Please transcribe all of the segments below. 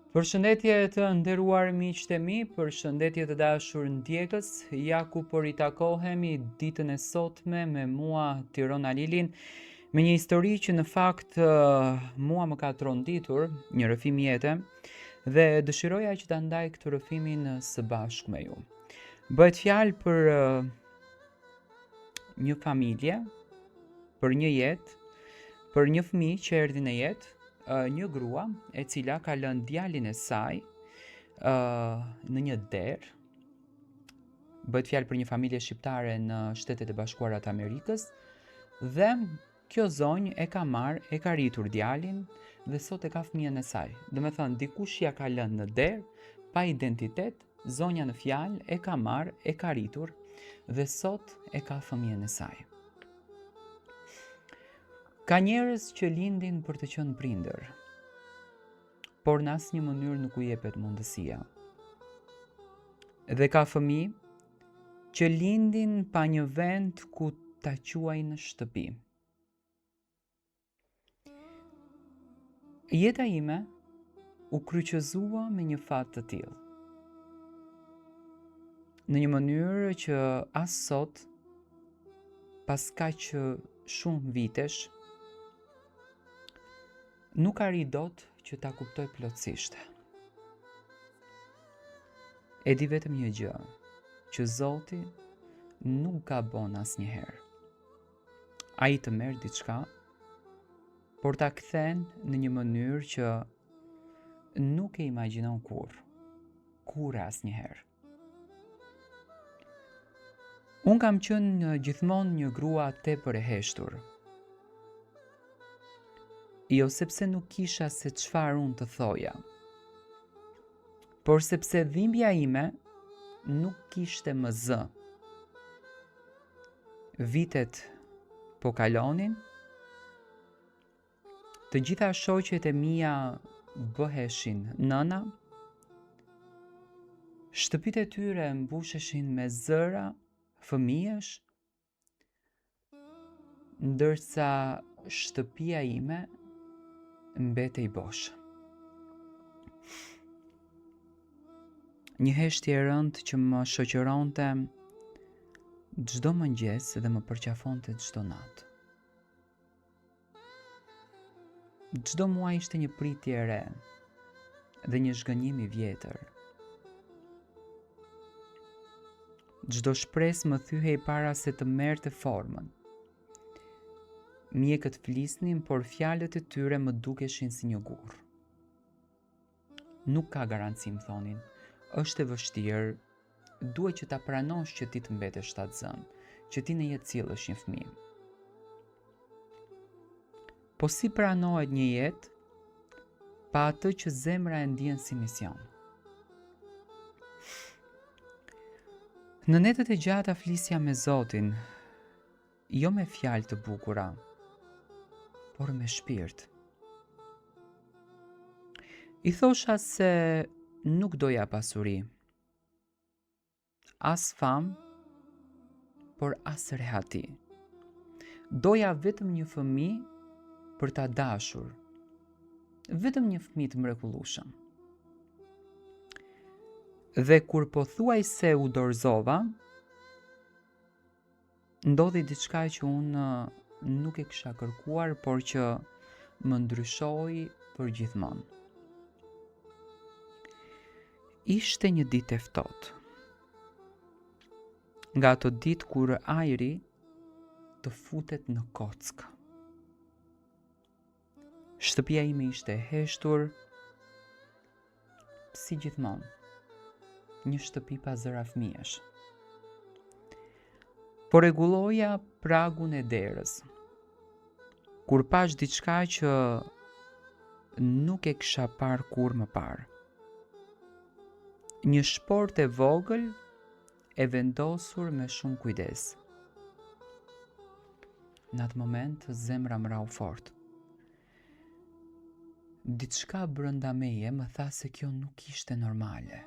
Përshëndetje të nderuar miqtë e mi, përshëndetje të dashur ndjekës, ja ku po ritakohemi ditën e sotme me mua Tiron Alilin, me një histori që në fakt mua më ka tronditur, një rrëfim jete, dhe dëshiroja që ta ndaj këtë rrëfimin së bashku me ju. Bëhet fjalë për një familje, për një jetë, për një fëmijë që erdhi në jetë, një grua e cila ka lënë djalin e saj në një derë. Bëhet fjalë për një familje shqiptare në Shtetet e Bashkuara të Amerikës dhe kjo zonjë e ka marrë, e ka rritur djalin dhe sot e ka fëmijën e saj. Domethënë, dikush ia ka lënë në derë, pa identitet, Zonja në fjalë e ka marrë, e ka rritur dhe sot e ka fëmijën e saj. Ka njerëz që lindin për të qenë prindër, por në asnjë mënyrë nuk u jepet mundësia. Dhe ka fëmijë që lindin pa një vend ku ta quajnë shtëpi. Jeta ime u kryqëzua me një fat të tillë. Në një mënyrë që as sot, pas kaq shumë vitesh, nuk arrij dot që ta kuptoj plotësisht. E di vetëm një gjë, që Zoti nuk gabon asnjëherë. Ai të merr diçka, por ta kthen në një mënyrë që nuk e imagjinon kurrë, kurrë asnjëherë. Unë kam qenë gjithmonë një grua tepër e heshtur. Jo sepse nuk kisha se çfarë unë të thoja, por sepse dhimbja ime nuk kishte më zë. Vitet po kalonin, të gjitha shoqet e mia bëheshin nëna, shtëpitë e tyre mbusheshin me zëra fëmijësh, ndërsa shtëpia ime mbetej bosh. Një heshtje e rëndë që më shoqëronte çdo mëngjes dhe më përqafonte çdo natë. Çdo muaj ishte një pritje e re dhe një zhgënjim i vjetër. Çdo shpresë më thyhej para se të merrte formën. Mjekët flisnin, por fjalët e tyre më dukeshin si një gur. Nuk ka garanci, më thonin. Është e vështirë. Duhet që ta pranosh që ti të mbetesh shtatzënë, që ti në jetë sjellësh një fëmijë. Po si pranohet një jetë pa atë që zemra e ndien si mision? Në netët e gjata flisja me Zotin, Jo me fjalë të bukura, por me shpirt. I thosha se nuk doja pasuri, as famë, por as rehati. Doja vetëm një fëmijë për ta dashur, vetëm një fëmijë të mrekullueshëm. Dhe kur pothuajse u dorëzova, Ndodhi diçka që unë nuk e kisha kërkuar, por që më ndryshoi për gjithmonë. Ishte një ditë e ftohtë. Nga ato ditë kur ajri të futet në kockë. Shtëpia ime ishte e heshtur, si gjithmonë. Një shtëpi pa zëra fëmijësh. Po rregulloja pragun e derës. Kur pashë diçka që nuk e kisha parë kurrë më parë. Një shportë e vogël e vendosur me shumë kujdes. Në atë moment, zemra më rrahu fort. Diçka brenda meje më tha se kjo nuk ishte normale.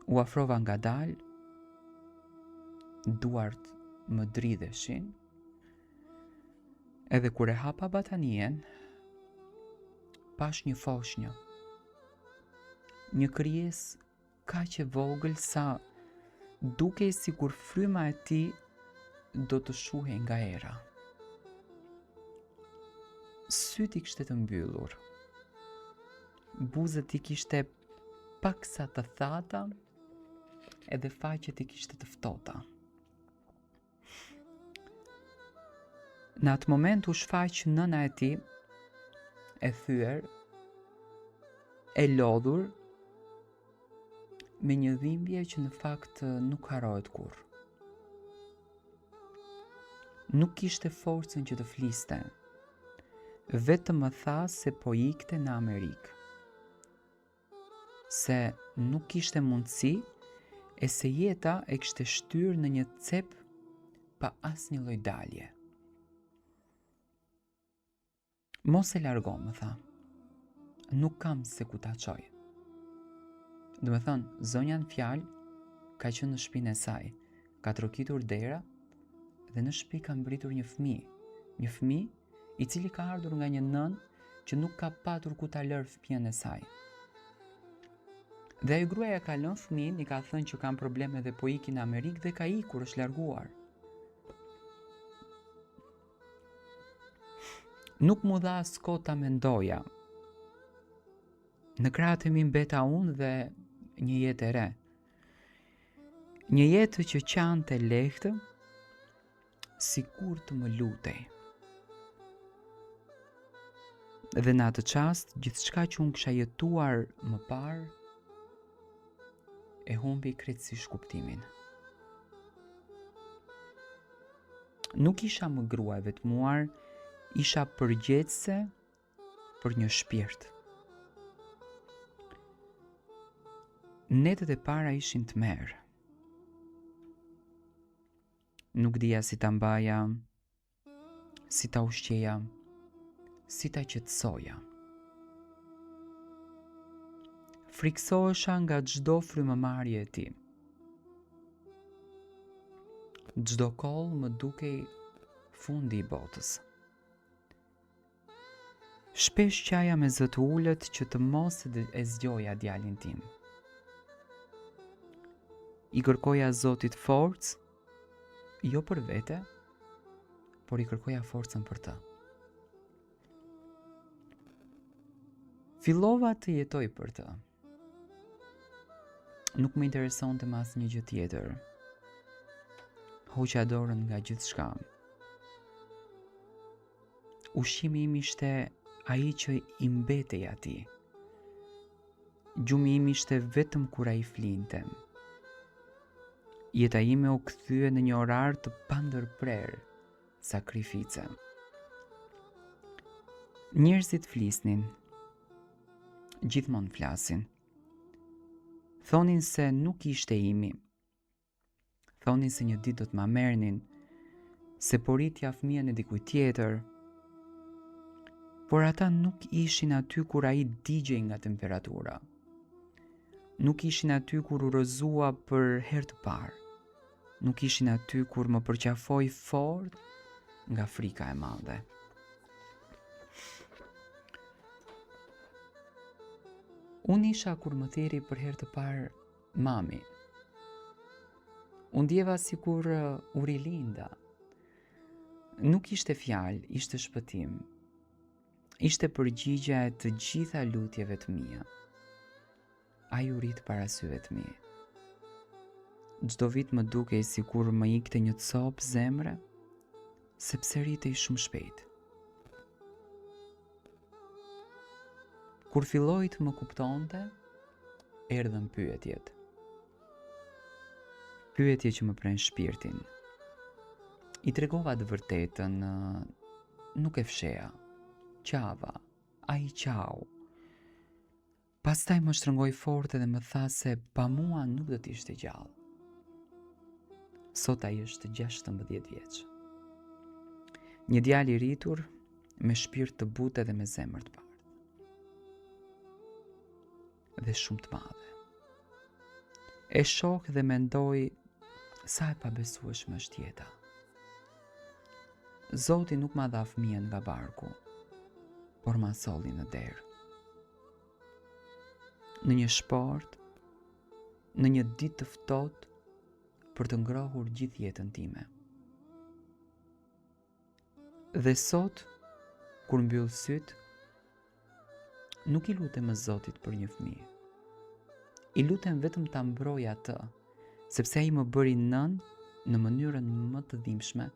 U afrova ngadalë, duart më dridheshin, edhe kur e hapa batanijen, Pashë një foshnjë. Një krijesë kaq e vogël sa dukej sikur fryma e tij do të shuhej nga era. Sytë i kishte të mbyllur. Buzët i kishte paksa të thata edhe faqet i kishte të ftohta. Në atë moment u shfaq nëna e tij e thyer, e lodhur me një dhimbje që në fakt nuk harrohet kurrë. Nuk kishte forcën që të fliste. Vetëm më tha se po ikte në Amerikë. Se nuk kishte mundësi e se jeta e kishte shtyrë në një cep pa asnjë lloj dalje. Mos e largo, më tha. Nuk kam se ku ta çoj. Domethënë, zonja në fjalë ka qenë në shpinë e saj, ka trokitur dera dhe në shpi ka mbërritur një fëmijë, një fëmijë i cili ka ardhur nga një nënë që nuk ka patur ku ta lërë fëmijën e saj. Dhe ajo gruaja ka lënë fëmijën, i ka thënë që kam probleme dhe po iki në Amerikë dhe ka ikur, është larguar. Nuk m'u dha as kohë ta mendoja. Në krahët e mi mbeta unë dhe një jetë e re. Një jetë që qante lehtë, sikur të më lutej. Dhe në atë çast, gjithçka që unë kisha jetuar më parë, e humbi krejtësisht kuptimin. Nuk isha më grua e vetmuar, isha përgjegjëse për një shpirt. Netët e para ishin tmerr. Nuk dija si ta mbaja, si ta ushqeja, si ta qetësoja. Frikësohesha nga çdo frymëmarrje e tij. Çdo kollë më dukej fundi i botës. Shpesh qaja me zë të ulët që të mos e zgjoja djalin tim. I kërkoja Zotit forcë, jo për vete, por i kërkoja forcën për të. Fillova të jetoj për të. Nuk më interesonte më asnjë gjë tjetër. Hoqa dorën nga gjithçka. Ushqimi im ishte ai që i mbetej atij. Gjumi im ishte vetëm kur ai flinte. Jeta ime u kthye në një orar të pandërprerë sakrifice. Njerëzit flisnin. Gjithmonë flasin. Thonin se nuk ishte imi. Thonin se një ditë do të ma merrnin, se po rritja fëmijën e dikujt tjetër. Por ata nuk ishin aty kur ai digjej nga temperatura. Nuk ishin aty kur u rrëzua për herë të parë. Nuk ishin aty kur më përqafoi fort nga frika e madhe. Unë isha kur më thirri për herë të parë Mami. U ndjeva sikur uh, u rilinda. Nuk ishte fjalë, ishte shpëtim. Ishte përgjigja e të gjitha lutjeve të mia. Ai u rrit para syve të mi. Çdo vit më dukej sikur më ikte një copë zemre, sepse rritej shumë shpejt. Kur filloi të më kuptonte, erdhën pyetjet. Pyetje që më prenë shpirtin. I tregova të vërtetën, nuk e fsheha. Qava, ai qau. Pastaj më shtrëngoi fort edhe më tha se pa mua nuk do të ishte gjallë. Sot ai është 16 vjeç. Një djalë i rritur me shpirt të butë edhe me zemër të bardhë. Dhe shumë të madhe. E shoh dhe mendoj sa e pabesueshme është jeta. Zoti nuk ma dha fëmijën nga barku, por ma solli në derë. Në një shportë, në një ditë të ftohtë për të ngrohur gjithë jetën time. Dhe sot, kur mbyll sytë, nuk i lutem më Zotit për një fëmijë. I lutem vetëm ta mbroj atë, sepse ai më bëri nënë në mënyrën më të dhimbshme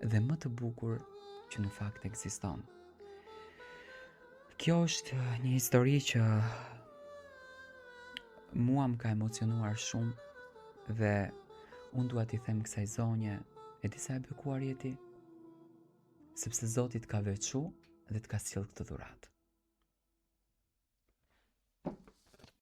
dhe më të bukur që në fakt ekziston. Kjo është një histori që mua më ka emocionuar shumë dhe unë dua t'i them kësaj zonje, e di sa e bekuar je ti? Sepse Zoti të ka veçu dhe të ka sjellë këtë dhuratë.